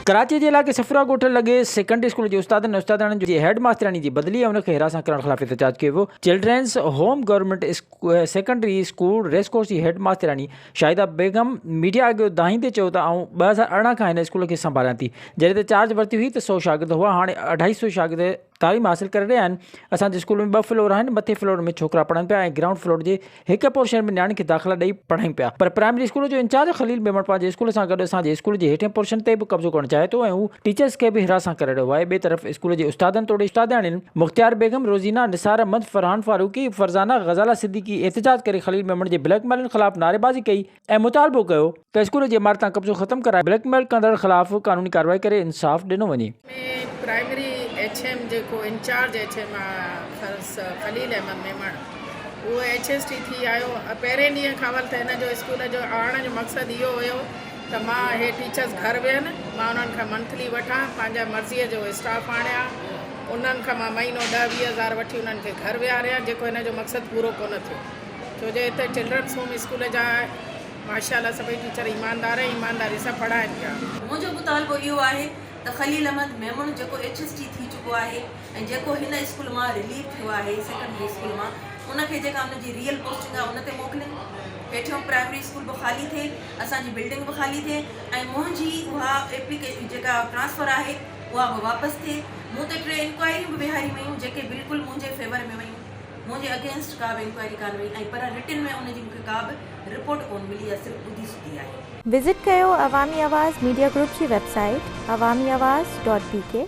ڪراچي جي علائقي صفورا ڳوٺ لڳي سيڪنڊري اسڪول جي استادن ۽ استادياڻين جي هيڊ ماسترياڻي جي بدلي ۽ ان کي هراسان ڪرڻ خلاف احتجاج ڪيو ويو. Children's home government secondary school race course جي هيڊ ماسترياڻي شاهده بيگم ميڊيا اڳيو دانهيندي چيو ته آئون 2018 کان هن اسڪول کي سنڀاليان ٿي جڏهن ته چارج ورتي هئي ته سئو شاگرد هئا هاڻي اڍائي سئو شاگرد تعليم حاصل ڪري رهيا آهن، اسان جي اسڪول ۾ ٻه فلور آهن، مٿي فلور ۾ ڇوڪرا پڙهن پيا ۽ گرائونڊ فلور جي هڪ پورشن ۾ نياڻين کي داخلا ڏئي پڙهايون پيا پر پرائمري اسڪول جو انچارج خليل ميمڻ پنهنجي اسڪول سان گڏ اسان جي اسڪول جي هيٺين پورشن تي به قبضو ڪرڻ چاهي ٿو ۽ هو ٽيچرز کي به هراسان ڪري رهيو آهي ٻئي طرف اسڪول جي استادن توڙي استادياڻين مختيار بيگم، روزينا، نثار احمد، فرحان فاروقي، فرزانه، غزاله صديقي احتجاج ڪري خليل ميمڻ جي بليڪ ميلن خلاف نعريبازي ڪئي ۽ مطالبو ڪيو ته اسڪول جي عمارت تان قبضو ختم ڪرائي بليڪ ميل ڪندڙ خلاف قانوني ڪارروائي ڪري انصاف ڏنو وڃي. ۾ پرائمري ايڇ ايم جيڪو انچارج ايڇ ايم آ خليل احمد ميمڻ اهو ايڇ ايس ٽي ٿي آيو پهرين ڏينهن کان اول ته هن جو اسڪول جو آڻڻ جو مقصد اهو هيو ته مان هي ٽيچرس گهر ويهن مان انهن کان منٿلي وٺان پنهنجا مرضي جو اسٽاف آڻيان انهن کان مان مهينو ڏهه 20 هزار وٺي انهن کي گهر ويهاريان جيڪو هن جو مقصد پورو ڪونه ٿيو. ڇو جو هتي چلڊرنس هوم اسڪول جا ماشاء الله سڀئي ٽيچر ايماندار ۽ ايمانداري سان پڙهائن پيا. منهنجو مطالبو اهو آهي ته خليل احمد ميمڻ جيڪو ايڇ ايس ٽي ٿي چڪو آهي ۽ جيڪو هن اسڪول مان رليو ٿيو آهي سيڪنڊري اسڪول مان ان کي جيڪا ان جي ريئل پوسٽنگ آهي ان تي موڪلين هيٺيون پرائمري اسڪول به خالي ٿئي اسان جي بلڊنگ به خالي ٿئي ۽ منهنجي اها ايپليڪيشن جيڪا ٽرانسفر آهي اها به واپس ٿئي مون تي ٽي انڪوائريون به ويهاريون ويون جيڪي بلڪل منهنجي فيور ۾ ويون. منهنجي اگينسٽ ڪا به انڪوائري ڪانه وئي ۽ پر رٽن ۾ ان جي مونکي ڪا به رپورٽ ڪونه ملي يا صرف ٻڌي سڌي آهي. وزٽ ڪيو عوامي آواز ميڊيا گروپ جي web site Awami Awaz dot B K.